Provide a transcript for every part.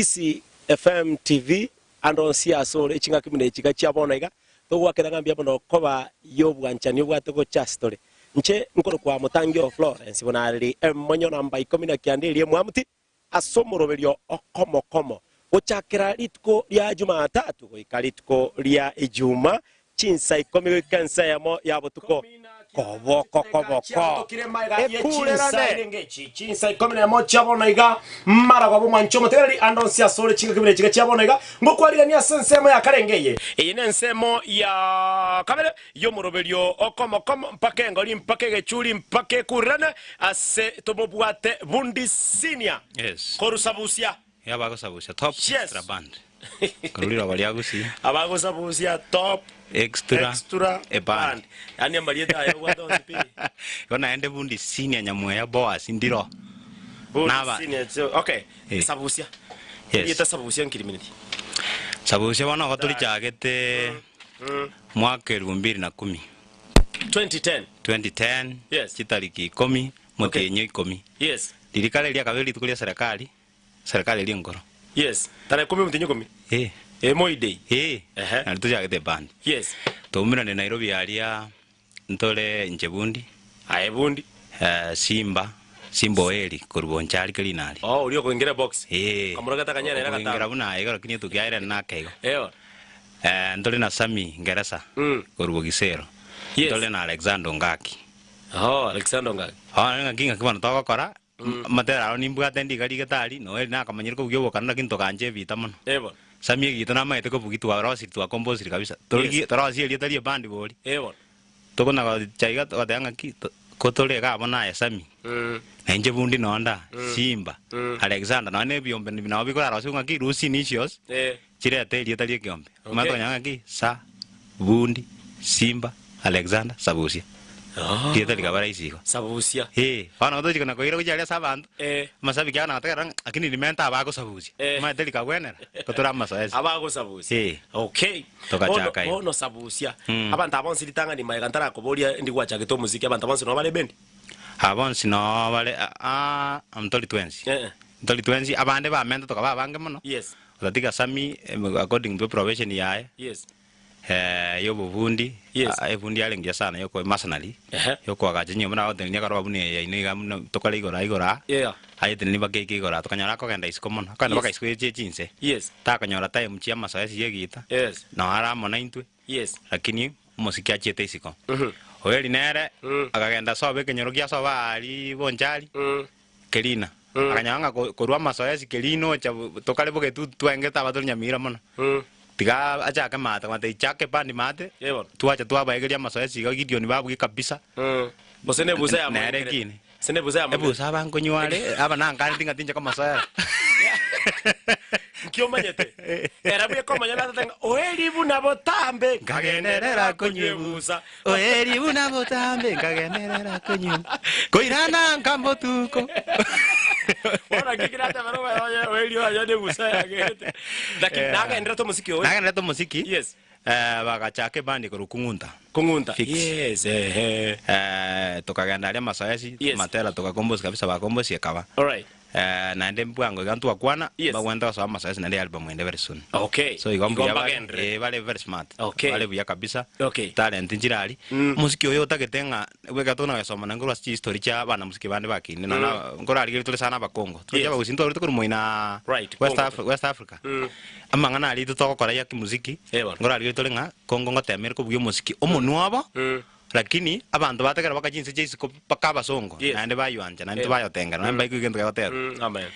Kisii FM TV, ande onsi ase ore chingaki buna echi iga chia bono iga, togoakera ng'a mbuya mono koba y'obwanchani obwate gocha ase tore. Inche nkorokwa Motangi o Florence Bonareri, emonyo namba ikomi na kianda eria emwamuti, ase omoroberio okomo-komo, gochakera rituko ria Jumatatu goika rituko ria Ijuma, chinsa ikomi goika ensa eyemo ya botuko, koboko koboko. Ekurerane. Chinsa ikomi nemo chia bono iga, maragoba omwanche omotegereri ande onsi asore chingaki buna echiga chia bono iga, ngokwarigania ase ensemo ya karenge eye. Eye nensemo ya kabere y'omoroberio okomo-komo, mpaka engori, mpaka egechuri, mpaka ekurirane, ase tomobwate bundi senior Yes. korusabusia. Iga abagosabusia top Yes. extra band. Korwa riroba ria Gusii. Abagosabusia top Extra extra eband. band. Yaani amarieta aya obwate onsi pi. Igo naende bundi senior Nyamweya Boaz ndiro. Bundi Naba- senior so, okay. Eh. Sabusia. Yes. Erieta sabusia nkirimineti. Sabusia bono igo torichagete Mwaka elfu mbili na kumi. 2010. 2010, Yes. chitariki ikomi, motienyi o ikomi. Yes. Riria kare riakabere rituko ria serekari, serekari eria enkoro. Yes. Tarehe ikomi omotienyi ikomi. Eh. Eh, Moi Day. Eh. Ehe. Nario tochagete eband. Yes. Twaumerane Nairobi aria ntore inche bundi. Aye bundi. Eh, Simba, Simba Oeri korwa Bonchari Kerina aria. Oh, oria okoingera ebox. Eh. Kamura gatakanyera ere Okoingera agatamba. buna aye ekero lakini etukia ere nake igo. Eyo. Eh, ntore na Sammy Ngeresa Mm. korwa Gisero. Yes. Ntore na Alexander Ongaki. Oh, Alexander Ongaki. Bono ng'aki ng'aki bono togokora, amatera aro nimbwate ndiga rigete aria, noeri nakamanyire kobugia obokano lakini togancha ebita mono. Eh bono. Sammy egito namaete kobugia twarosiri twakomposiri kabisa. Torigie Yes. torosie erieta ria ebandi bori. Eh bono. Tokona gocha iga togoteba ng'aki to ko tore iga amo naye Sammy, na inche bundi nonda, Simba, Alexander, nonya na ebiombe nabo bikorarosiwa ng'aki Lucy initials, Eh. Chirete erieta ri'ekeombe. Okay. Omanyete konya ng'aki? Sa, Bundi, Simba, Alexander, Sabusia. Ah. Rieta rikaba rahisi igo. Sabusia. Eh, bono tochia kona koira gochia aria ase abanto, Eh. amasabiki ao nagotegerera ng'a lakini rimenta abagosabusia. Eh. Omanyete rikagwenera, ko tore amasoesi. Abagosabusia. Eh. Okay. Togachaka Bono, igo. bono sabusia. Mm. Abanto aba bonsi ritang'ani magega ntarakoboria ndi gwachagete omosiki, abanto bonsi nabo bare ebendi? Aba bonsi noo bare aa ntori twensi. Eh. Ntori twensi, abande bamenta tokaba abange mono. Yes. Otatiga Sammy according to eprofession yaye Yes. yobofundi, Yes. efundi yare engiya sana yoko masonry, Ehe. yokoagacha chinyomba nagotenenia akaroba buna eye yaino iga buna tokore igoro aa igoro aa, Yeah. ayetenenie mpaka eike igoro aa, tokanyora akogenda isiko mono, akogenda Yes. mpaka isiko echie chinse, Yes. takonyora time chia amasoesi ya egita, Yes. noo are amo naintwe, Yes. lakini omosiki achiete isiko. Mhm. Oyori nere, Mm. akagenda sobo ekenyoro gia sobo aaria Bonchari, Mm. Kerina. Mm. Akanyora ng'a ko- korwa amasoesi Kerina ocha bo- tokare bogetu twengete aba tore Nyamira mono. Mm. Tiga achake maate akamotebia chaka ebandi maate, Eh bono. twacha twabaegeria amasoesi iga Gideon babugia kabisa. Mm. Gose ne ebusa ya Nere moengerete. ekine. Gose ne ebusa ya moengerete. Ebusa aba nkonywa are, aba nankaneti ng'a tinche komosoera. Nki omanyete? Ere bweka omonyene atete ng'a oeri buna botambe Nkagenderera konywa ebusa. Oeri buna botambe nkagenderera konywa Koirana nka mbotuko. Bono nki kiratebere obe oye oeri oye ne ebusa yagerete. Lakini Eh. nagenderete omosiki oyo. Nagenderete omosiki. Yes. Eh, bagachaka ebandi korwa Kung'unta. Kung'unta. Fix. Yes, ehe. Eh, tokagenda aria masoesi, Yes. matera tokakombosi kabisa bakombosi ekaba. Alright. Eh, naende mbwango iga ntwakwana, Yes. mbagwenerete gosoa amasoesi naende album ende very soon. Okay. So igo Igo mbuya bare, mbagenderere. eh, bare very smart. Okay. Bare buya kabisa. Okay. Talent nchire aria. Mm. Omosiki oyo otagete ng'a bweka tokona goesoma naende korwa ase chihistory chia abanamosiki bande bakinire nonya na nkorarigereria tore sana abakongo. Toroche Yes. abagusii ntwarwete korwa moina Right, West Congo. Af West Africa. Mm. Amang'ana aria intwe togokora ya kimuziki, Eh, bono. nkorarigereria tore ng'a Congo ngotemere kobugia omosiki omonwe obo, Mm. Lakini abanto bategera baka chinse chia isiko mpaka abasongo, Yes. naende bayoancha, naende Eh. tibayotengera, naende mbaigwe egento gegoteba. Mm, amen.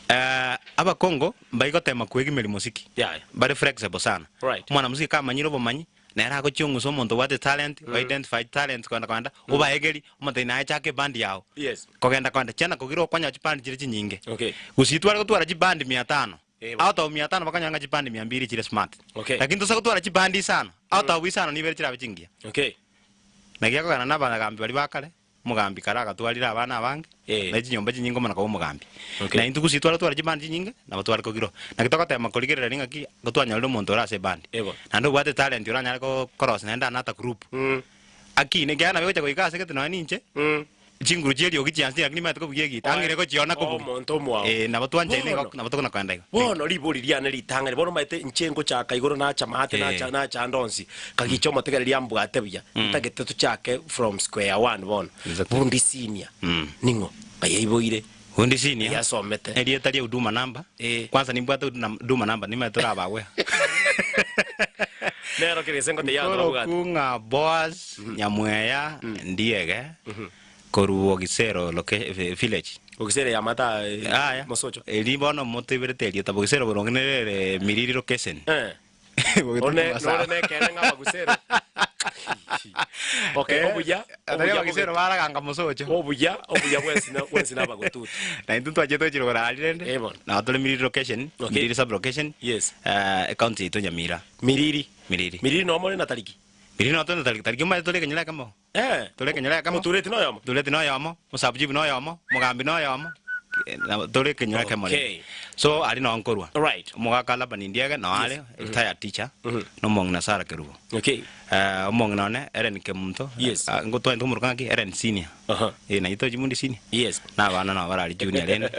Eh, abakongo mbaigotema kwegimeri mosiki. Yaya. Bare flexible sana. Right. Omwana mosiki kamanyire obomanyi, nere agochiong'usa omonto obwate talent, mm. identify talent kogenda kogenda, obaegeri, omotebi naye chaka eband yao. Yes. Kogenda kogenda, chiana kogira okonyora chiband chire chinyinge. Okay. Gusii tware gotwara chiband mia tano. Eh, bo. Out of mia tano bakanyora ng'a chiband mia mbiri chire smart. Okay. Lakini tose gotwara chiband isano, out of isano nibere chirabe chingiya. Okay. Naki akogenda nabagambi baria ba kare, omogambi kare agatwarire abana abange, Eh. ne chinyomba chinyinge omana koba omogambi. Okay. Na intwe gusii tware tware chibandi chinyinge, nabo tware kogirwa. Naki togotema korigereria ng'aki, ngo twanyorire omonto ore ase ebandi. Eh bono. Naende obwate etalent oranyare ko korosia naende another group. Mm. Akine, ekiagera nabo egocha goika ase gete nonya ninche, Mm. Chinguru chi'eriogi chiansi lakini nimanyete kobugia egita, ang'ire gochiona kobugia. Omonto omwao. Eh, nabo twanchaine igo, Bono. nabo tokona koenda igo. Bono ribori riane ritang'ani, bono omanyete inche ngochaka igoro nacha maate Eh. nacha nacha ande onsi, kagicha omotegereri ambwate buya, ntagete tochake from square one bono. Exactly. Bundi senior, Mm. ning'o? Ng'ai aiboire? Bundi senior, Ng'ai asomete? erieta ria huduma number, Eh. kwanza nimbwate huduma number nimanyete orabagwe. Nero kere gese ngotebia abanto babwate. Nkoroku ng'a Boaz Nyamweya Ndiege korwa Bogisero loca- village. Bogisero ya mata Aya, mosocho. eri bono motoiberete erieta Bogisero boronge nere Miriri location. Eh. Bogetutu One Masaba. nore nekene ng'a abagusero. Okay, Eh, obuya, atari obuya Abagisero bogetutu. baraganga mosocho. Obuya, obuya bwensi na bwensi na abagotutu. Na intwe twachete gochira korari rende. Eh, bono. Nabo tore Miriri location, Okay. Miriri sub location. Yes. Eh, ecounty yaito Nyamira. Miriri. Miriri. Miriri nomo na tariki. Miriri noto na tariki, tariki omanyete tore ekenyoro ekemo. Eh. Tore ekenyoro ekemo. Motureti noyomo. Tureti noyomo, mosabuchibu noyomo, mogambi noyomo, eh, nabo tore ekenyoro ekemo rende. Okay. So aria noo nkorwa. Right. Omogaka Laban Ndiege noo are, retired teacher, na omong'ina Sarah Kerubo. Okay. Eh, omong'ina one Ellen Kemunto, Yes. ah, ngotwanyete komoroka ng'aki Ellen Senior. Aha. Eh, naintwe tochi Bundi Senior. Yes. Na abana nabo barari junior rende,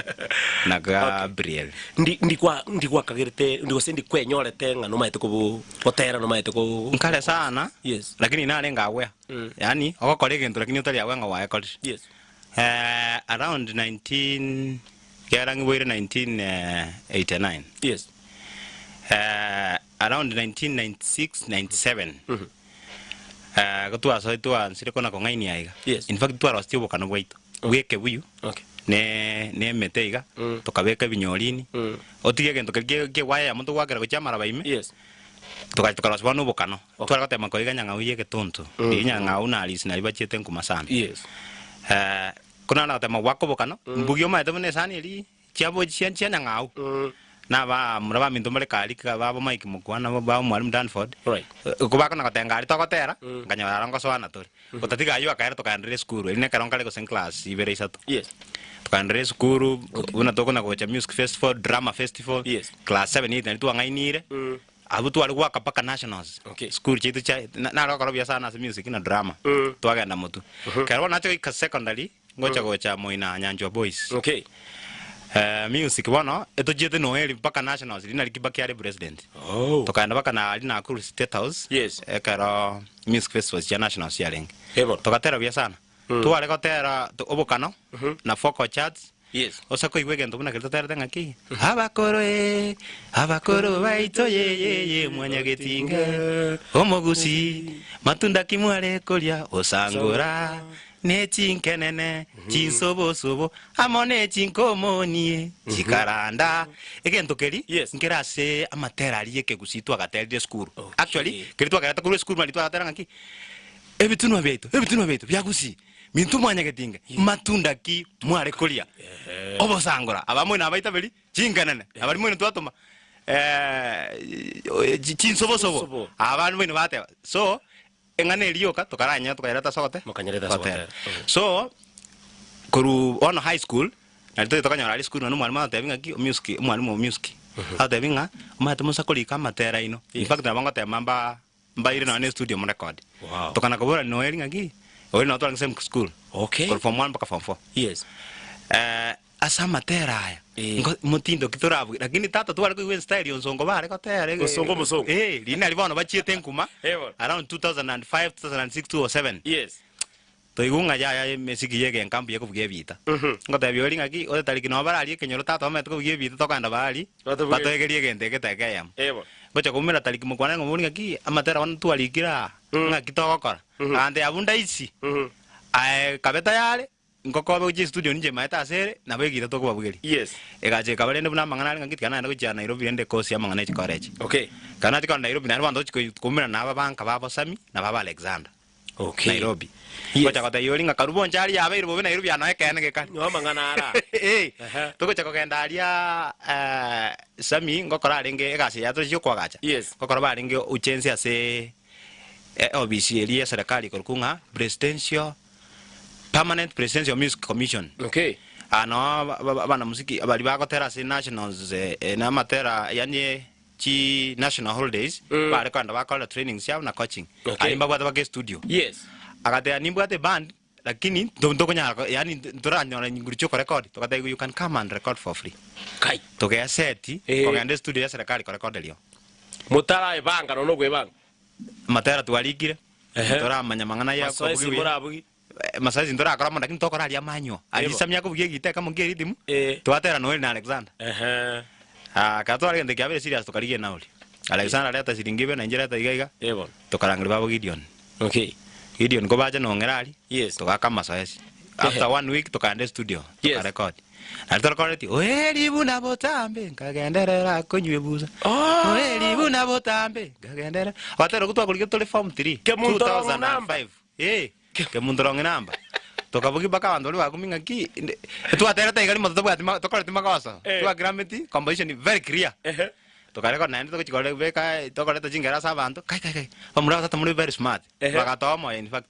na Gabriel. Ndi ndikwa ndikwakagerete ndi gose ndikwenyorete ng'a nomaete kobo gotera nomaete ko Nkare sana, Yes. lakini narenge aware. Mm. Yaani, ogokora egento lakini otari aware ng'a gwaekorire. Yes. Eh, around 19 kiagera ng'iboire 1989. Yes. Eh, around 1996 97 eh, gotwasoe twansire kona kong'ainia iga. Yes. In fact twarostie obokano bwaito bwa ekebuyu Okay. ne ne emete iga Mm. tokabeka ebinyorini Mm. otige egento keria kie ewaya yamo togwakera gochia amaraba ime Yes. togacha tokarosia bono obokano Okay. tware gotema koiga nyang'au ya egetonto Mm. riria nyang'au na Alice naria bachiete nkuma sana Yes. eh, ko nare gotema goaka obokano mbugia omanyete buna esani eria chiabo chia chia nyang'au Mm. na abamura baminto mbare kari ka babo Mike Mokua nabo babo Mwalimu Danford Right. kobakona gotenga aria togotera Mm. nkanyora aro ngosoana tore gotatiga aywo akaera tokaenderera esukuru eri nekero nkare gose nclass ibere isato Yes. tokaenderera esukuru buna tokona gocha music festival drama festival Yes. class 7 8 nari twang'ainire Mm. abwo tware goaka mpaka nationals Okay. sukuru chiaito chia na- nare gokora buya sana ase music na drama Mm. twagenda motwe kero bono nacha goika secondary ngocha gocha moina nyanchwa boys Okay. Eh, music bono etochiete noeri mpaka nationals riria nari Kibaki are president Oh. tokaenda mpaka na aria Nakuru State House Yes. ekero music festivals chia nationals chiarenge Eh bono. togatera buya sana Mm. tware gotera obokano na vocal charts Yes. ose koigwa egento buna keria toterete ng'aki abakoro eh abakoro baito yeyeye mwanyagetinga omogusi matunda ki mware koria osangora ne chinkenene chinsobosobo amo ne chinkomonie chikaranda egento keri Yes. nkere ase amatera aria ekegusi twagaterire esukuru Okay. actually keri twagerete korwa esukuru mari twagatera ng'aki ebitunwa biaito ebitunwa biaito biagusi minto mwanyagetinga matunda ki mware koria obosangora abamwe na abaitaberi chinkenene abari mwene twatoma eh, chinsobosobo Chinsobosobo. abandu mwene bateba so eng'ana eria yoka tokaranyora tokaireta sote Mokanyereta Gotera. sote. So koru bono high school nari toche tokanyora aria esukuru naende omwalimu agotebi ng'aki omusic omwalimu o music agotebi ng'a omanyete mosa korika amatera aino in fact nabo ngotema mba mbaire nonya na estudio morekodi. Wow. Tokana kobora noeri ng'aki oria nabo twarenge same school Okay. korwa form one mpaka form four. Yes. Eh, ase amatera aya Eh. ngo motindo ki torabuge lakini tata tware koigwa estyle ya onsongo bare gotera ege- Osongo omosongo. Eh, riria nari bono bachiete nkuma Eh, bono. around 2005 2006 2007 Yes. toigwa ng'a yaya emesiki ya egenka mbuya kobugia ebita Mhm. ngotebia oria ng'aki ore tariki nabo bararie ekenyoro tata bamaete kobugia ebita tokogenda baria Batobugerie. batoegerie egento eke teke eyemo Eh, bono. ngocha koumera tariki mokwane ng'omori ng'aki amatera bono twarikire aa ng'aki togokora agante abwo ndaisi Mhm. aye kabe tayari Ngokobe gochia estudio ninche maete ase ere, nabo egita tokobabugeria. Yes. Egacha ekaba rende buna amang'ana are ng'aki tiga nagenda gochia Nairobi rende ekosi y'amang'ana e chikorechi. Okay. Ekero nachia kogenda Nairobi naende bono togochia koi koumerana na aba banka babo Sammy na baba Alexander. Okay. Nairobi. Yes. Ngocha gotebia oria ng'a karue boncha aria yabeire bobe Nairobi aa noe ekeene gekare. Noe amang'ana ara. Eh, Ehe. togocha kogenda aria Sammy ngokora arenge egasi eye yatochia okoagacha. Yes. Ngokora barenge uchenzi ase eobisi eria ya eserekari ekorokwa ng'a Presidential Permanent Presidential Music Commission. Okay. Aa noo abanamusiki baria bagotera ase nationals na amatera yaani chi national holidays Mm. bare kogenda bakorera trainings chiabo na coaching. Okay. Aria mbabwate baka estudio. Yes. Agateba nimbwate eband. Lakini nto- ntokonyara ko- yaani ntoranyora chinguru chia okorekodi, togatebigwa you can come and record for free. Kai. Togeseti, Eh. kogenda estudio ya serikali korekoderio. Motaraebanga nonya okwebanga. Amatera twarikire, Ehe. toramanya mang'ana ya Masoesi kobugia buya. morabugie. Eh, masoesi ntorakora mono lakini tokora aria amanywa. Aria Ebo. Sammy akobugia egita ekamo nkia erithimu, Eh. twatera Noel na Alexander. Ehe. Ah, ekero tware egento kiabere serious tokarigia enauri. Alexander areta siringi ibere na inche reta iga iga, Ebo. tokarangeria babo Gideon. Okay. Gideon kobacha nong'era aria, Yes. togaka amasoesi. After one week tokaenda estudio, Yes. tokarekodi. Nario torekoreti, Oeri buna botambe, nkagenderera konywa ebusa. Oh. Oeri buna botambe, nkagenderera. Ogotera okwo twakorigia tore form 3, Kemunto rong'o namba. 2005. Eh, kemunto rong'e namba. Tokabogia mpaka abanto baria bakumia ng'aki, inde- twaterete iga rimo totobwati ma- tokoreti magoso. Eh. Twagirameti, composition very clear. Ehe. Tokarekora naende togochia kore beka tokoreta chingero ase abanto, kai kai kai, bamura abasacha more very smart, Ehe. bagatoa omoyo in fact,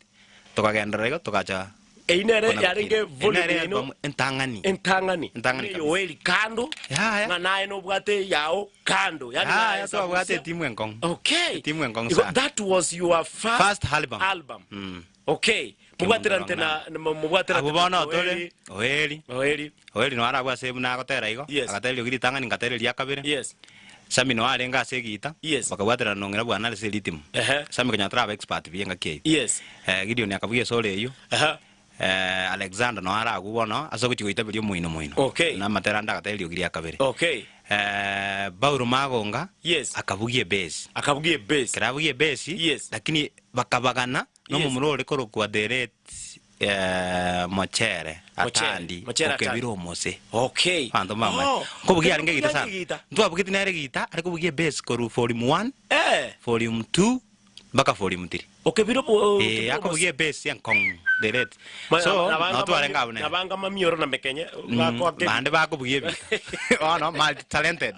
tokagenderera igo togacha Eyio nere kona yarenge gokina. Eyio volume nere yaino album entang'ani. entang'ani. Entang'ani Buna kabisa. Yoeli kando, Yaya. ng'a naye nobwate eyao kando. Yaani Yaya, naye twabwate sabusia. etimu enkong'u. Okay. Etimu enkong'u Igo sana. that was your first, First album. album. Mm. Okay. Mobwaterante na mobwaterante Abwo bono tore Oeri. Oeri. Oeri noyo arabwo ase buna agotera igo, Yes. agatera eriogi ritang'ani ngatera eria kabere. Yes. Sammy noyo arenge ase egita, Yes. bakabwaterana na ong'ina bwana ase eritimo. Ehe. Sammy konya taraba expert buya engaki eyio. Yes. Gideon akabugia esoro eyio. Aha. Alexander noyo aragwo bono ase ogochia goitaberia omoino moino. Okay. Na amatera ande agatera eriogi ria kabere. Okay. Paulo Magonga Yes. akabugia ebesi. Akabugia ebesi. Ekero abugia ebesi, Yes. lakini bakabagana Yes. nomomura ore korokwa the late Mochere Mochere, Atandi Mochere Atandi. okebire omose. Okay. Abanto mbamanye. Oh, Nkobugia arenge egita sana. egita. Ntwabugeti nere egita, are kobugia ebass korwa volume 1, Eh. volume 2, mpaka volume 3. Okebire omo- okebire Eh, akobugia omose. ebass enkong'u the late. Ma- So, nabanga nabo twarenge mami- abwo nere. nabanga mamioro na mekenye bakoa kebi. Bande bakobugia ebita. Bono multi talented.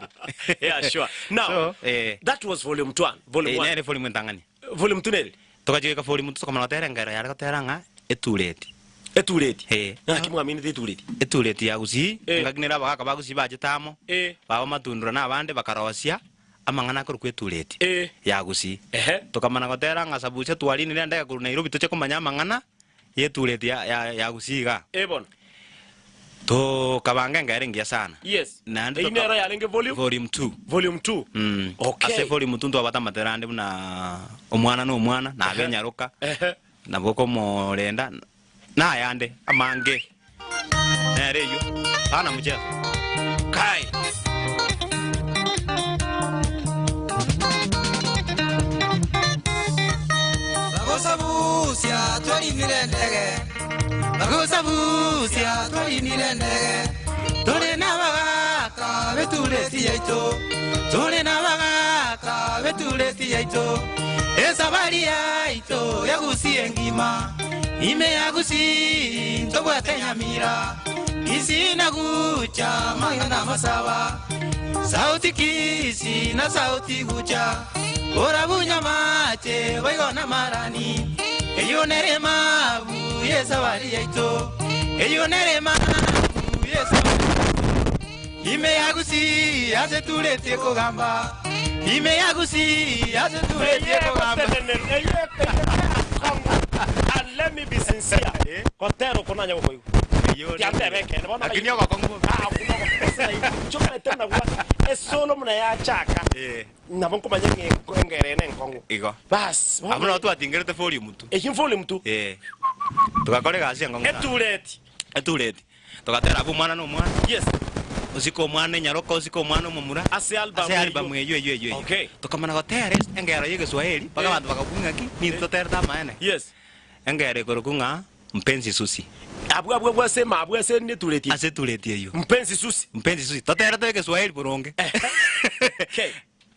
Yeah, sure. Now, So, eh. that was volume 1, volume Eh, 1. nere volume entang'ani. Volume 2 nere? Togachia goika volume 2 tokamanya gotera engero yare gotera ng'a etureti. Etureti? Eh. Ng'aki mwaminete etureti? Etureti ya Gusii, Eh. engaki nere abagaka ba Gusii bachete amo, Eh. baba Matundura na abande bakarosia amang'ana akorokwa etureti Eh. ya Gusii. Ehe. Tokamana gotera ng'a Sabusia twarinire endege korwa Nairobi toche komanya amang'ana y'etureti ya, ya, ya Gusii igaa. Eh bono. Tokabanga engero engiya sana. Yes. Naende Eyio toka- nero yarenge volume? Volume 2. Volume 2. Mm. Okay. Ase volume 2 ntwabwate amatera ande buna omwana na omwana, na abe enyaroka, Ehe. nabo okomorenda, na ayande amange. Nere eyio. Hapana mchezo. Kai. Bagosabusia twarinire endege Bagosabusia twarinire endege Tore nabagaka betureti yaito Tore nabagaka betureti yaito Esabari yaito yagusie engima Ime ya Gusii ntobwate Nyamira Kisii na Gucha mang'ana amasaba Sauti Kisii na sauti Gucha Orabunywe amache boigo namarani Eyio nere emabu y'esabari yaito Eyio nere emabu y'esabari yaito Ime ya Gusii ase turetie kogamba Ime ya Gusii ase turetie kogamba And let me be sincere, gotera oko nanya gokoigwa. Tiantebe ekeene bono Lakini ogokong'u bobe. Ah, okwo nogokong'u. Chomete buna gwa esolo buna yachaka. Eh. Nabo nkomanya ng'a enko- engero eye nenkong'u. Igo. Bas, bono Abwo nabo twatingerete volume tu. Eyio volume tu. Eh. Togakora egasi enkong'u sana. Etureti. Etureti. Togatera abwo omwana na omwana. Yes. Osike omwana enyaroka, osike omwana omomura. Ase album Ase album eyio. eyio eyio eyio eyio. Okay. Tokamana gotera es- engero ya egeswahili, mpaka Eh. abanto bakabua ng'aki, nintwe toterete amaene. Yes. Engero ekorokwa ng'a Mpenzi Susi. Abwo abwo abwo ase abwo ase netureti eyio. Ase etureti eyio. Mpenzi Susi. Mpenzi Susi. Toterete egeswahili boronge. Okay.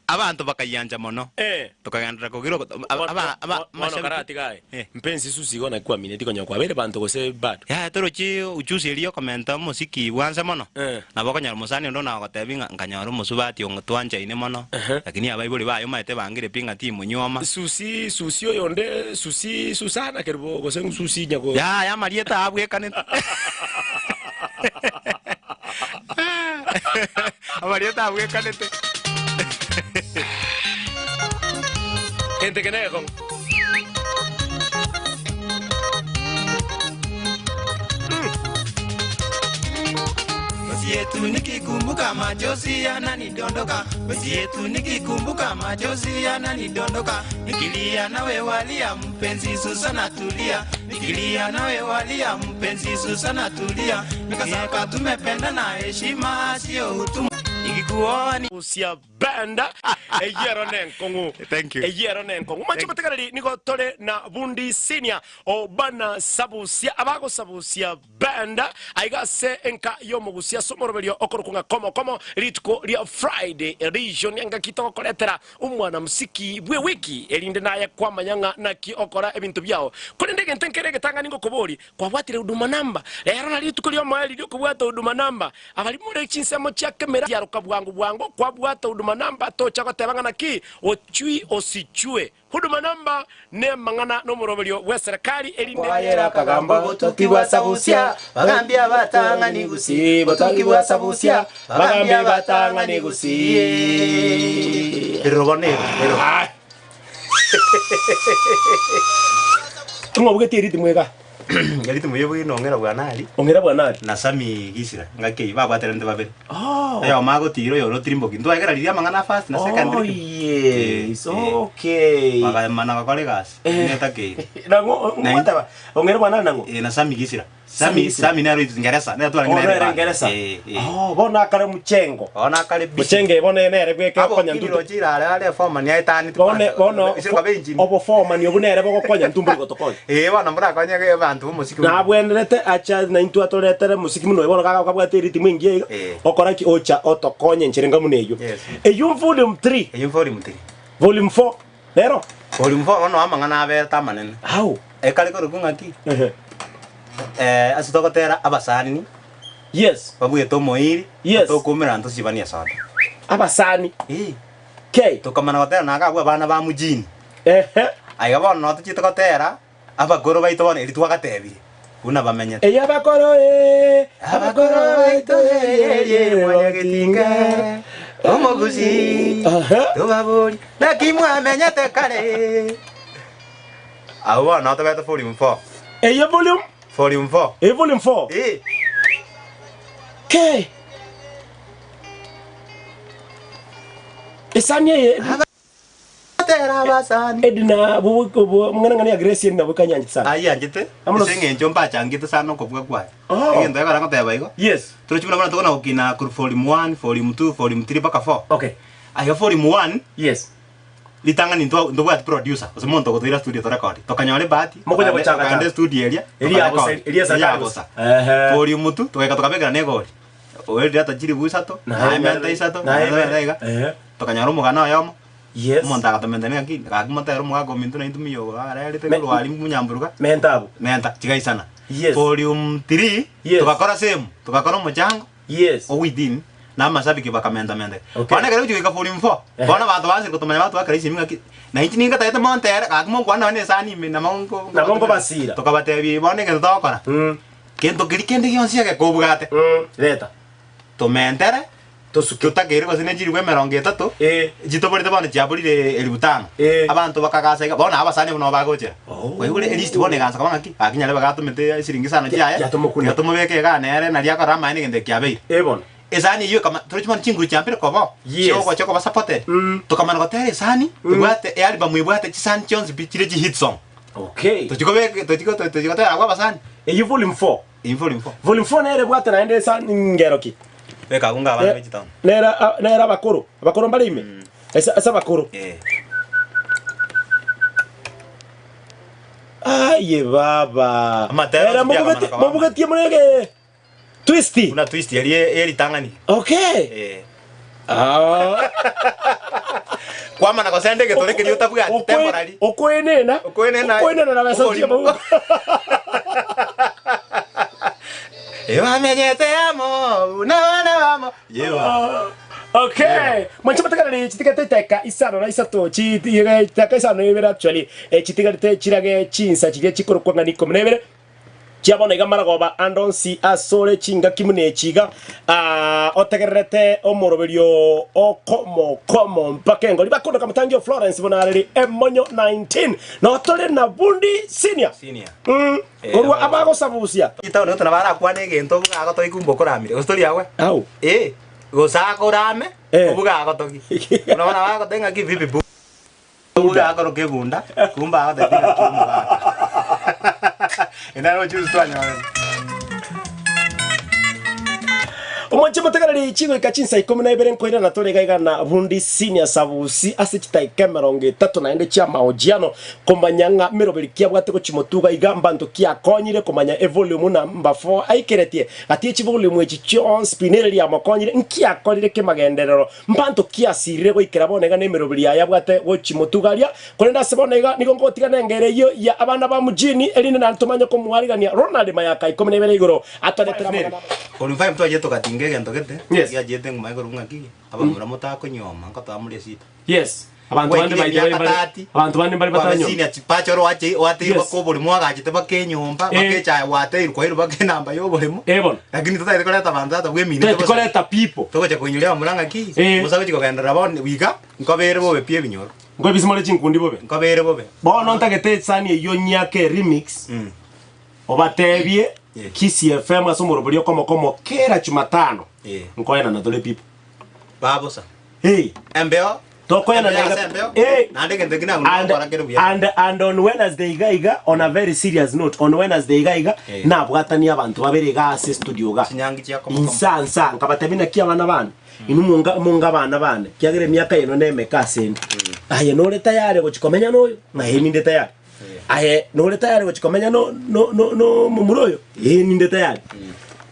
Abanto bakayiancha mono. Eh. Tokagenderera kogira ogo- aba- aba- aba- Bono amashabiki. karatiga aye. Eh. Mpenzi Susi igo naki kwamineti konya kwabeire banto gose bado. Yaya torochi uchusi eria okomenta omosiki bwanse mono. Eh. Nabo okonyora omosani onde onagotebi ng'a nkanyora omosubati ongo twanchaine mono. Ehe. Lakini abaibori baye omanyete bangire pi ng'a timonyuoma. Susi Susi oyonde Susi Susana kerubo gose Susi nyago. Yaya amarieta abwekanete. Amarieta abwekanete. Gento eke negekong'u. Mesi yetu nikikumbuka machozi yananidondoka, mesi yetu nikikumbuka machozi yananidondoka, nikilia nawe walia mpenzi Susana tulia, nikilia nawe walia mpenzi Susana tulia, nikasaka tumependana heshima sio utumwa, nikikuoa ni Busia Band eyero nenkong'u. Thank you. Eyero nenkong'u. Mwanche motegereri nigo tore na Bundi Senior Obana Sabusia abagosabusia Band aiga ase enka y'omogusia ase omoroberio okorokwa ng'a komo komo rituko ria Friday Region engaki togokoretera omwanamsiki bw'ewiki erinde naye kwamanya ng'a naki okora ebinto biao. Korende egento nkere egetang'ani ngokoborie Kwabwatire Huduma Number? Rero nari rituko ri'omoerio ri'okobwata Huduma Number. Abaria more chinsemo chia kemera tiaroka bwango bwango kwabwata Huduma Number tocha goteba ng'a naki ochui osichwe. Huduma Number nemang'ana nomoroberio bw'eserekari erinde. Kwayera akagamba botuki bwa sabusia, bagambia abatang'ani gusii, botuki bwa sabusia, bagambia abatang'ani gusii. Erobo nero, ero. Ng'o obugete eritimu iga? Eritimu eye buna ong'era bwana aria. Ong'era bwana aria. Na Sammy Gisira ngaki eyio babwaterente babere. Oh. Oyomo agotira oyore otirimboki. Ntwagera riria amang'ana a first na second Oh rhythm. yes, Eh, eh. okay. Bakamana gokora egasi. Eh. Netakeire. Nang'o ngoteba ong'era bwana aria nang'o? Eh, na Sammy Gisira. Sammy Sammy Gisira. Sammy nere oitwe Ngeresa. Nere twarenge Oh, nere nere band. Ngeresa. Eh, eh. Oh, bono akare Muchengo. Bono akare busy. Muchenge bono nere bweke Abo okonya kini ntuntu. roche irare are foreman yaetaneti Bono kwanza. bono Isiro kabe engine. oboformani obwo nere bogokonya ntumbori gotokonya. Eh, bono mborakonye abanto b'omosiki buna. Nabwenerete acha naintwe atoretere mosiki buna oyo bono gaka okabwate eritimu engiya iga, Eh. okora ki? Ocha otokonye enchera enga buna eyio. Yes. Eyio volume 3, Eyio volume 3. volume 4, nero? Volume 4 bono amang'ana aberete amanene. Ao. Ekare korokwa ng'aki? Ehe. Eh, ase togotera abasani Yes. babwete omoiri, Yes. tokoumera ntosibanie esoda. Abasani. Eh. K. Tokamana gotera naga abwo abana ba mjini. Ehe. Aiga bono noo tochiete gotera, abakoro baito bono eri twagatebirie, buna bamenyete. Eyio abakoro ee, Abakoro baito ee, ee, mwanyagetinga, omogusii, Ehe. tobaborie, naki mwamenyete kare? Abwo bono noo tobete volume 4. Eyio volume? Volume 4. Eyio volume 4? Eh. K. Esani eye Abatera abasani. Edna ng'ana ya Grace Edna bweka nyanchete sana. Aye anchete Amo ase eng'encho mbachangete sana okobua kwaye. Oh. Egento ekero ngoteba igo. Yes. Torochi buna bono tokona gokina korwa volume 1, volume 2, volume 3 mpaka 4. Okay. Aiga volume 1 Yes. ritang'ani ntwa ntobwati producer gose monto ogotoira studio torekodi. Tokanyora ebahati Mokonya tokagenda gochanga tokagenda changa. estudio eria Eria ya bosa tokarekodi. eria ya Eria ya serikali bosa. bosa. Ehe. Volume 2 togaika tokabekera na egori. Oerire ata chiribu isato, naye menta isato, naye menta iga. Ehe. Tokanyora omogano oyomo. Yes. Omonto agatomenta ng'aki, gaki motere omogaka ominto naintwe muya ogo arerete Me- korwa aria monyamburuka. Menta abwo. Menta chigaisana. Yes. Volume 3 Yes. togakora same, togakora omochango Yes. o within na amashabiki bakamenta menta. Okay. Bono ekero gochia goika volume 4, Ehe. bono abanto baanchire kotomanya batwakera esimi ng'aki, na inche ningatagete montere gaki monkwane nonye na esani ime nabo nko Nabo nkobasira. Tokabatebia bono egento togokora, Mm. kento keria kende gionsi egekobwate, Mm. Reta. tomentere Tosuke. Totakeire gose ne chilifu emerongo etato, Eh. chitoborete bono chiaborire elifu tano. Eh. Abanto bakagasa iga, bono abasani abwo nabo bagochera. Oh. Kwaigure elist bono egansa koba ng'aki, gaki nyarebe gatomete esiringi isano chiaye, Yatomokuna. tiga tomobeke igaa nere nari akore amaene egento eke kiabeire. Eh bono. Esani eyio ekama torochi bono chinguru chiambire koba oo, Yes. chiogocha koba supported. Mm. Tokamana gotera esani, ebwate ealbum ebwate chisani chionsi pi chire chi hit song. Okay. Tochi kobeka tochi tochi gotera abwo abasani. Eyio volume 4. Eyio volume 4. Volume 4 nere ebwate naende esa ngero ki? Beka abwo ng'a abana be chitown. Nere nere abakoro, abakoro mbare ime? Ase ase abakoro. Eh. Aye baba. Amatero Era onsi pi mobugeti akamana koba. mobugetie murege twisti. Buna twist eria eritang'ani. Okay. Eh. Ah. Kwamana gosenda egetore keria otabwati Okwe- temporary. Okwenena. Okwenena. Okwenena na besa Oborimo. chia maguta. Ebamenyete amo buna abana bamo. Yewa. Okay. Mwanche motegereri chitigete etaeka isano na isato chi etaeka isano na ibere actually eh, chitigarete chirage chinsa chiria chikorokwa ng'a ni ikomi na ibere. Chia bono iga maragoba ande onsi asore chingaki buna echi iga, aa, otegererete omoroberio okomo komo mpaka engori. Bakondoka motangi o Florence buna areri emonyo 19. Notore na Bundi Senior. Senior. Mm, Eh, korwa aba- abagosabusia. Itono gose nabo arakwane egento obuga agotogi kumbe okoramire gose tori agwe Au. Eh, gose akorame Eh. obuga agotogi buna bono nabo agoteba ng'aki vipi bu obuga akoroka ebunda kumbe agotebia ng'aki omogaka Ere naro ochuzi twanyorete. Omochie motegereri chigoika chinsa ikomi na ibere nkoirana tore iga iga na Bundi Senior Sabusi ase chitaika 30 naende chia mahojiano Komanya ng'a meroberi kiabwate gochimotuga iga mbanto kiakonyire komanya evolume namba 4 aikeretie gati ye chivolume echi chionsi pi nere riamokonyire nkiakorire kemagenderero mbanto kiasirire goikera bono iga nemeroberi yaye abwate gochimotuga aria korende ase bono iga nigo ngotiga nengero eyio ya abana ba mjini erinde naende tomanye komoarigania Ronald Mayaka 12 igoro atoretere amang'ana Volume 5 twachire togatinga egento gete, Yes. giachete nguma igoro ng'aki, abamura motakonyuoma nkotoa more esita. Yes. Abanto bande Gwaikire by the way emiaka mbare 30, abanto bande mbare kwabe batanyoma. senior chipacha oro oache oateirwe Yes. baka oboremo oagachete baka enyomba baka Eh. echae gwateirwe kwairwe baka enamba ya oboremo Eh bono. lakini totaete koreta abanto tata bweminete Totaeti bosa. koreta people. Togocha koinyoria abamura ng'aki Eh. bosa gochi kogenderera bono goika nkobere bobe pi ebinyoro Nkoebisi more chinkundi bobe. nkobere bobe. Bono ntagete esani eyio nyiake eremix Mm. obatebie Yeah. Kisii FM ase omorobori okomokomo kera Jumatano Eh. nkoenana tore people. Babosa. Hey. Embeo. Tokoenana Embeo iga- ase embeo. Eh. Naende egento eki nagwo And, nagokora kere buya. and, and on Wednesday iga iga on a very serious note on Wednesday iga iga Eh. nabwatanie abanto babere iga ase studio iga Chinyangi chia komokomo. insa nsa nkabatebia naki abana bane inwe monga monga abana bane kiagera emiaka eno nemeke asende aye nore tayari gochi komenya noyo ng'a ee ninde tayari aye nore tayari gochi komenya no no no no momura oyo ee ninde tayari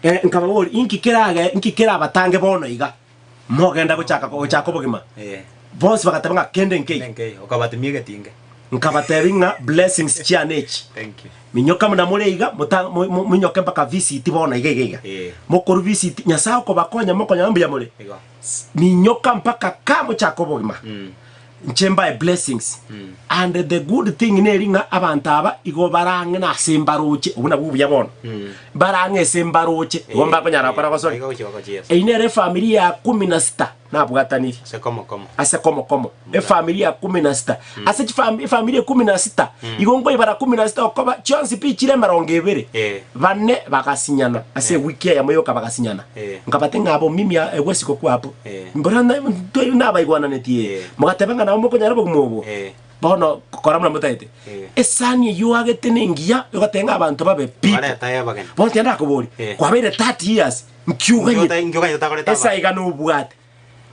Eh, nkababoria inki kerage inki kerabatange bono iga Mogenda gochaka gochaka obogima. Eh. Bonsi bagateba ng'a kende nkei. Nkei, okabatimia egetinge. Nkabatebia ng'a blessings chiane echi. Thank you. Minyoka muna more iga, mota- mo- mo- minyoke mpaka VCT bono iga iga iga. Eh. Mokoru VCT, Nyasaye okobakonya mokonyora mbuya more. Igo. Minyoka mpaka ka mochake obogima. Mm. Inche mbae blessings. And the good thing neri ng'a abanto aba igo barang'e nase mbaroche, obwo nabwo obuya bono. Barang'e ase mbaroche, igo mbakonyara gokora gosori. Igo gochia gochiesa. Eyio nere efamiri ya kumi na sita nabwataniri Ase komo komo. ase komo komo efamiri ya kumi na sita ase chifam efamiri ya kumi na sita igo nkoibara kumi na sita okoba chionsi pi chire emerongo ebere Eh. bane bagasinyana ase ewiki eyemo yoka bagasinyana Eh. Nkabate ng'a abo mimi egwe isiko kwapo. Eh. Mbora na twari nabaigwananetie. Eh. Mogateba ng'a nabo mokonyara obogima obo. Eh. Bono kora buna motagete. Eh. Esani eyio oagete nengiya ogoteba ng'a abanto babe people. Bareta abageni. Bono tiga ndakoborie. Eh. Kwabeire 30 years nkiuganyete. Nkiuganyete otakorete Esa abageni. iga nobwate.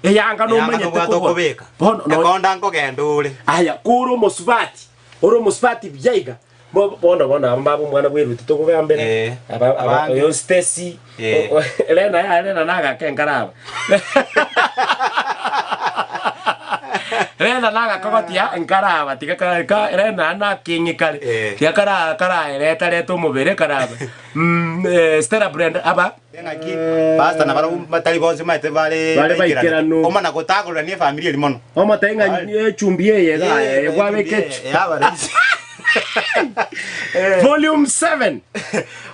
Eyanga Eyanga nomanyete nobwate kogora. okobeka. Bono no Ekonda nkogenda ore. Aya kore omosubati, ore omosubati buya iga. Bo- Bono bono aba mbaba omwana bweruti tokogambera Eh, aba aba abange. oyo Stacy Eh. o- o- Lena ya Lena nagake nkaraba Lena nagakogotia nkaraba tiga ka- ka- Lena naking'i kare Eh. tiga kara karaereta reta omobere karaba Mm, eh, Stella Brenda aba Ng'aki pastor nabarabwo batari bonsi omanyete bare Bare baikeranu. baikeranu. Omana gotagorerania efamiri eri mono. Omotebi ng'a echumbi eye iga eye kwabeka echu. Volume 7.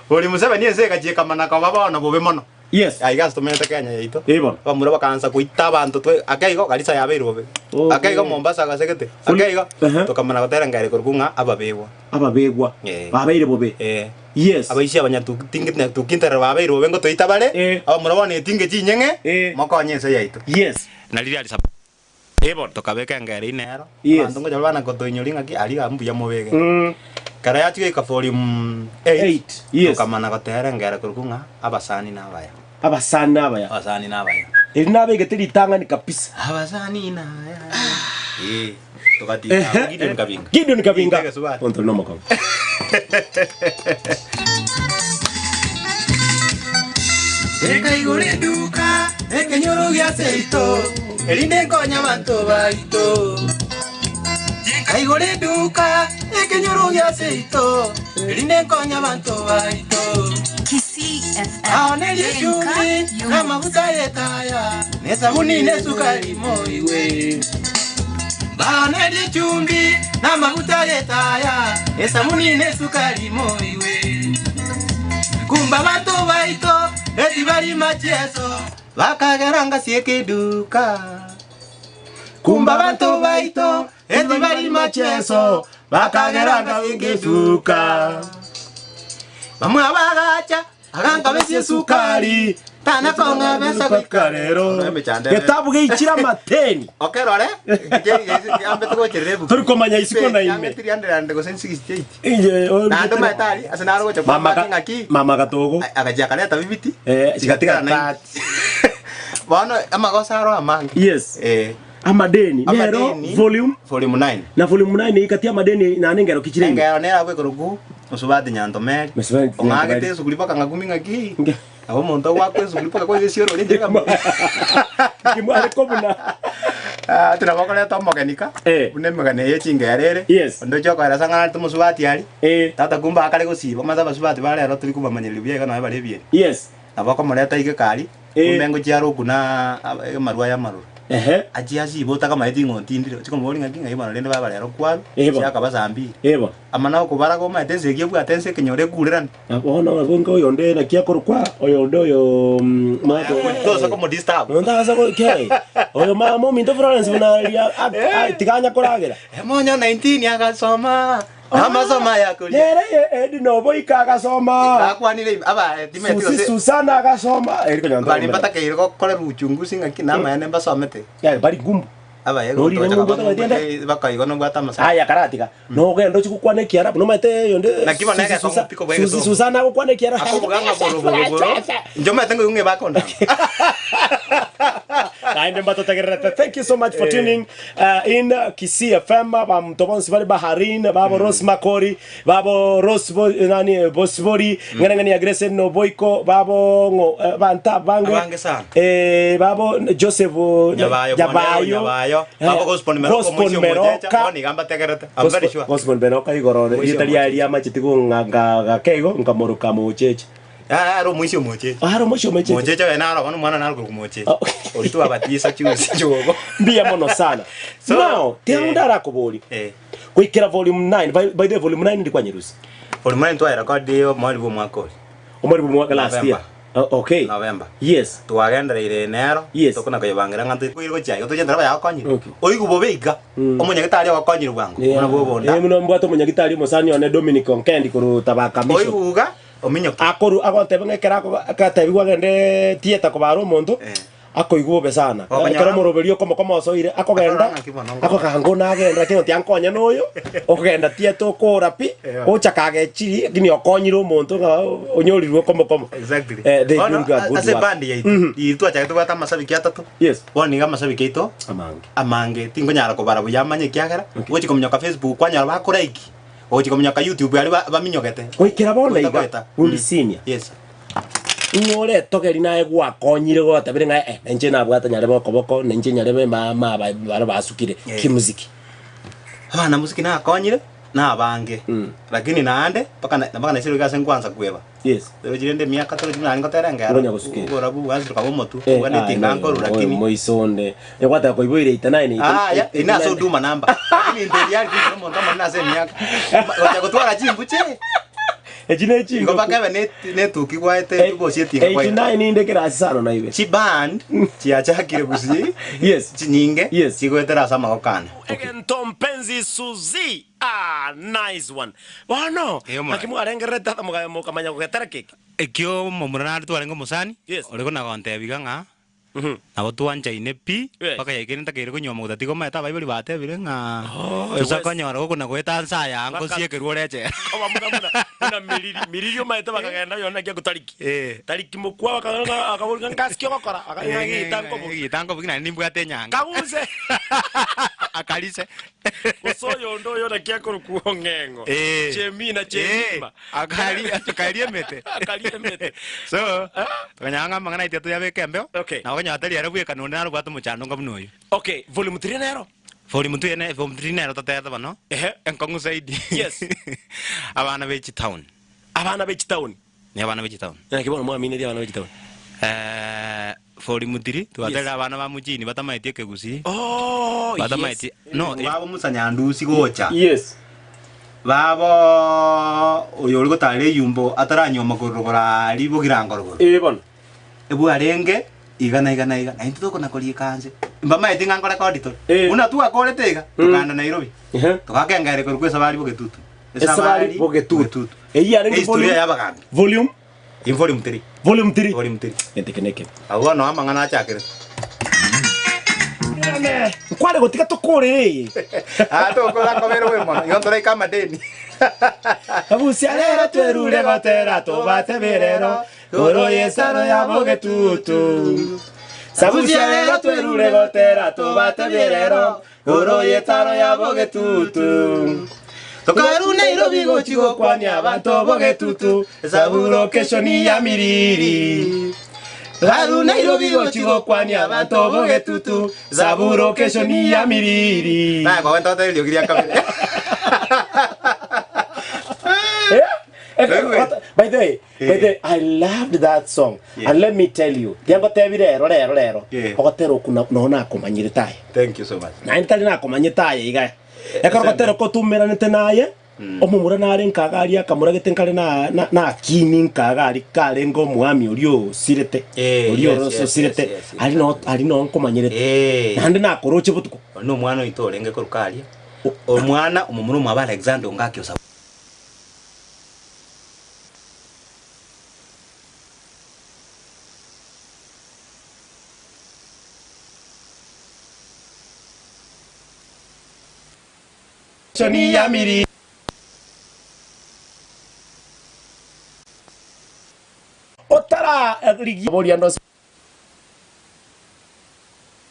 Volume 7 ense egachia ekamana koba bono bobe mono. Yes. Aiga ase tomenyete Kenya yaito. Eh bono. Abamura bakaansa goita abanto twe ake igo Garissa yabeire bobe. Okay. Ake igo Mombasa gasegete. Ake igo Ehe. tokamana gotera ngere korokwa ng'a ababegwa. Ababegwa. Eh. Babeire bobe. Eh. Yes. Abaisia abanyatukinterero babeire bobe ngotoita bare, Eh. abamura bono etinge chinyeng'e, Eh. mokonye ense yaito. Yes. Na riria risa Eh bono. tokabeka engero ime ero, Yes. abanto ngocha bare bana kotoinyori ng'aki aria iga mbuya mobege. Mm. Ekero yachia goika volume 8, Eight, yes. tokamana gotera engero korokwa ng'a abasani nabaya. Abasani nabaya. Abasani nabaya. Eri nabegete ritang'ani kabisa. Abasani nabaya. Eh, togatika Gideon Kabinga. Gideon Kabinga. Gideon Subati. Onto nomokongo. Ekaigora eduka ekenyoro gia seito erinde nkonye abanto baito Nkaigora eduka ekenyoro gia seito erinde nkonye abanto baito Kisii FM. Aonerie Enka echumbi y'omogusi. namaguta y'etaya nesabuni nesukari moiwe Baonerie echumbi namaguta y'etaya esabuni nesukari moiwe. Kumbe abanto baito etibari machieso, bakagera ngasieka eduka. Kumbe abanto baito etibari machieso, bakagera ngasieka eduka. Bamwe abagacha agankabesia esukari, tana kong'a besa goika rero. Getabu geichire amateni. Okerore, ambete gocherera ebuku. Tori komanya isiko na ime. 300 gose 68. Inche, oh, Naende omanyete aria, ase naro gocha Mama kwambati ka- ng'aki, Mama gatogo. agachia akareta bibiti, Eh, chigatigara chigatigara 90. Bono amagoso aro amange. Yes. Eh. Amadeni. Nero Amadeni, volume volume 9. na volume 9 ikati amadeni nane ngero kichire ime. Engero nere abwo ekoroku Mosubati Nyantomeri. Mosubati Ong'agete Nyantomeri. esuguri mpaka ng'akumi ng'aki. Nge- Nabo omonto ogwakwa esuguri mpaka koiga esiorori enchera ekamu. Kimware kobuna. Ah, ati nabo okoreta omogeni ka Eh. buna emegano eye chingero ere Yes. onde oche okoeresa ng'a narete omosubati aria Eh. tata kumbe akare gosiba omanyete abasubati ba rero tori kobamanyereria buya iga nonye bare ebieni Yes. nabo okomoreta iga ekari Eh. kumbe ngochia are okuna amarwa aya amaroro Ehe. achie asibe otakamaeti ng'a otindire ochie komoboria ng'aki ng'ai bono rende baba rero kwarwa Eh, bo. chiakaba saa mbiri Eh bo. Amana okobaraga omanyete ense eria ebwate ense ekenyoro ekurerane. Na bono abwo nka oyonde naki akorokwa, oyonde oyo mato Tosa komodisturb. Monto agasa go kei oyo mama ominto Florence buna aria tiganya koragera. Emonyo 19 agasoma amasomo aya akoria. Nere ye Edna oboika agasoma. Bakwanire ime aba timeti Susi gose Susana agasoma eri konya bari mbatakeire gokorerwa uchunguzi ng'aki namaene mbasomete. Yare bari ngumbu. Abaye Nori gotocha ngumbu kaba otagete ende. ngumbu, bakaigwa nobwate amasabo. Aya karatiga nogenda ochi gokwana ekiarabu nomanyete oyonde Naki bono Susi egekong'u Susa- pi kobua Susi egesongo. Susana agokwana ekiarabu Akobuga ng'a boroboro inche omanyete ngoigwa ng'a ebakondama. Naende mbatotegererete thank you so much for tuning in Kisii FM abanto bonsi bare Baharin babo Rose Makori babo Rose bo, nani Bosibori ng'ana ng'ani ya Grace Noboiko babo ng'o abanto abange Abange sana. eh, babo Joseph Nyabayo, Nyabayo Nyabayo, babo Gospel Meroka, Gospel omoisia omochecha, Meroka. bono iga mbategerete. I'm very sure. Gospel Meroka igoro Omoisia rieta riaye omocheche. riamacheti kong'anga gakeigo nkamoroka mocheche Ah, are omoisia omocheche. Are omoisia omocheche. Mocheche oye naro bono omwana naro korokwa mocheche. Oh. Oria twabatisa chiusi chiogo. Mbuya mono sana. So, Now, tiga eh, ndarakoborie. eh. Goikera volume 9, by the way volume 9 ndi kwanyerusia. Volume 9 twayerekodie omweri bwa omwaka oria. Omweri bwa omwaka last year. November. Oh, okay. November. Yes. Twagendereire nero, Yes. tokona koyebangera ng'a ntokoire gochia iga toche nere bayagokonyire. Okay. Oigwe bobe iga, omonyagitari ogokonyire bwango, Yeah. buna bw'obonda. Eh, buna mbwate omonyagitari omosani one Dominic Onkendi korwa Tabaka Mission. Oigwe iga, ominyoke. Akoru agoteba ng'a ekero ako agatebigwa agende theatre kobara omonto, Eh. akoigwa bobe sana. Okonyora- Ekero omoroberio okomo osoire, akogenda, Akarora ng'aki bono ngo- akoganga one agenda lakini oti ankonye na oyo, okogenda theatre okora pi, Yeah. ocha kagechiri, lakini okonyire omonto ng'a onyorirwe okomokomo. Exactly. Eh, they Bono, doing a good ase work. ebandi yaito, riria twachagete tobwate amasabiki atato, Yes. bono iga amasabiki aito, Amange. amange tinkonyara kobara buya amanye ekiagera, ogochia kominyoka Facebook kwanyora bakolike, ogochia kominyoka YouTube aria baminyogete. Goikera bono Goeta iga, goeta. Bundi Senior. Yes. Ing'o oretogeri naye gwakonyire gotabire ng'a eh, nainche nabwate nyarebe okoboko, nainche nyarebe mama aba bare basukire Eh. kimuziki. Abana muziki nakonyire, nabange, lakini naende, mpaka na mpaka naisire goika ase nkwansa kweba. Yes. Torochi rende emiaka torochi buna ngotera engero, Ngonya gosuka. oborabu bwansi bokaba omotwe, Eh, obwane ah, etinga no, nkorwa oyo lakini moiso onde. Egwataka koiboire ita nine ita. Ah, ya, ine ase huduma namba. Lakini into eria yari kwikora omonto omonene ase emiaka. Gocha gotwara chimbuche. Echi ne Igo chingoku. bakebe ne netuki gwaete etubosi etinga kwaete. 89 inde kerasi sana na ibe. Chiband chiachakire gusii Yes. chinyinge Yes. chigoetera ase amagoko ane. Egento mpenzi Suzy ah nice one. Bono Eh, omorai. naki mwarengererete ata mokamanya gogetera keki? Ekio omomura nare twarenge omosani, Yes. ore kona gontebia iga ng'a nabo twanchaine pi, Yes. mpaka yaikire ntakeire konywa omoguta tiga omanyete abaibori batebire ng'a Oh, tosa ewes- konyora gokona goeta nse aya Baka- nkosiekerwa ore echela. Koba buna buna buna miriri miriri omanyete bakagenda oyo naki agotariki Eh. tariki mokwa bakagenda akaboria ng'a nkasi ki ogokora akang'a egita nkoboki Egita nkoboki naende nimbwate enyanga. Kaguse. Akarise. Gose oyonde oyo naki akorokwa ong'eng'o Eh. Chemina chemima Eh, akari akaria emete. Akaria emete. So, tokanyora ng'a amang'ana aito toyabeke embeo, Okay. na okonyora tari ere bweka nonde naro obwate omochando onga buna oyio. Okay, volume 3 nero? Volume 2 ene, volume 3 nero totebete bono, Ehe. enkong'u zaidi. Yes. Abana be chitown. Abana be chitown. Ni abana be chitown. Naki bono mwaminetie abana be chitown? Eh, volume 3 twaterire Yes. abana ba mjini batamaeti ekegusii. Oh, yes. Batamaeti no, Babo Musa Nyandusi gocha. Yes. Babo oyo ore gotaara eyumbo ataranyuoma korwa rogoro aaria bogirango rogoro. Ee bono. Ebwarenge iga na iga na iga, na intwe tokona koriika nse. Mbamaeti ng'a nkorekodi tore. Eh. Buna twakorete iga, tokagenda Nairobi. Ehe. Togakengereria korwa esabari bogetutu. Esabari bogetutu. Eyio yarenge Ehistoria volume- y'abagambi. Volume? In volume 3. Volume 3. Volume 3. Gento eke neke. Abwo bono amang'ana achakire. Nkware gotiga tokorere eye. Ah, tokora nkobere bwe mono. Igo ntoraika amadeni. Abusia rero twerure gotera tobate berero Oro yesaro ya bogetutu Sabusia rero twerure gotera tobate berero Oro yetaro ya bogetutu Tokaru Nairobi gochi gokwania abanto bogetutu Zaburo kesho ni ya miriri Garu Nairobi gochi gokwania abanto bogetutu Zaburo kesho ni ya miriri Naye kogoenta goteba eriogi ria kabere. Eh? Eh, Wewe. what- By the way, by the way, I loved that song. Yeah. And let me tell you, tiangotebire rero rero rero. Yeah. Ogotera oku na- nonya nakomanyire aye. Thank you so much. Naende tari nakomanyete aye iga. Ekero ogotera kotumeranete naye, omomura nare nkaga aria akamoragete nkare na na nakini nkaga aria karenge omwami oria osirete. Eh, Oria yes, yes, osirete. yes, yes, yes. Aria no aria no nkomanyerete. Eh. Naende nakoroche botuko. Oyo nomwana oito orenge korwa aria, omwana omomura omwabo Alexander ongaki osabwa. Otararigia amaboria ande onsi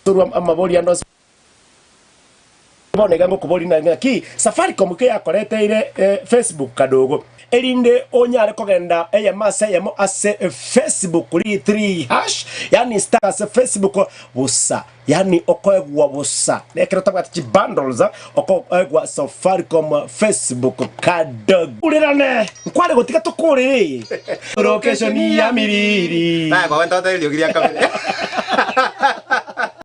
torwa amaboria ande onsi bono iga ngokoboria na ng'aki Safaricom keyakoreteire Facebook kadogo erinde onyare kogenda eyemo ase eyemo ase Facebook ri 3 hash yaani star ase Facebook bosa Yaani okoegwa bosa ekero otabwati chibundles okoegwa Safaricom Facebook kadogo. Urerane nkware gotiga tokorere eye. Location ya miriri. Naye kogoenta goteba eriogi ria kabere.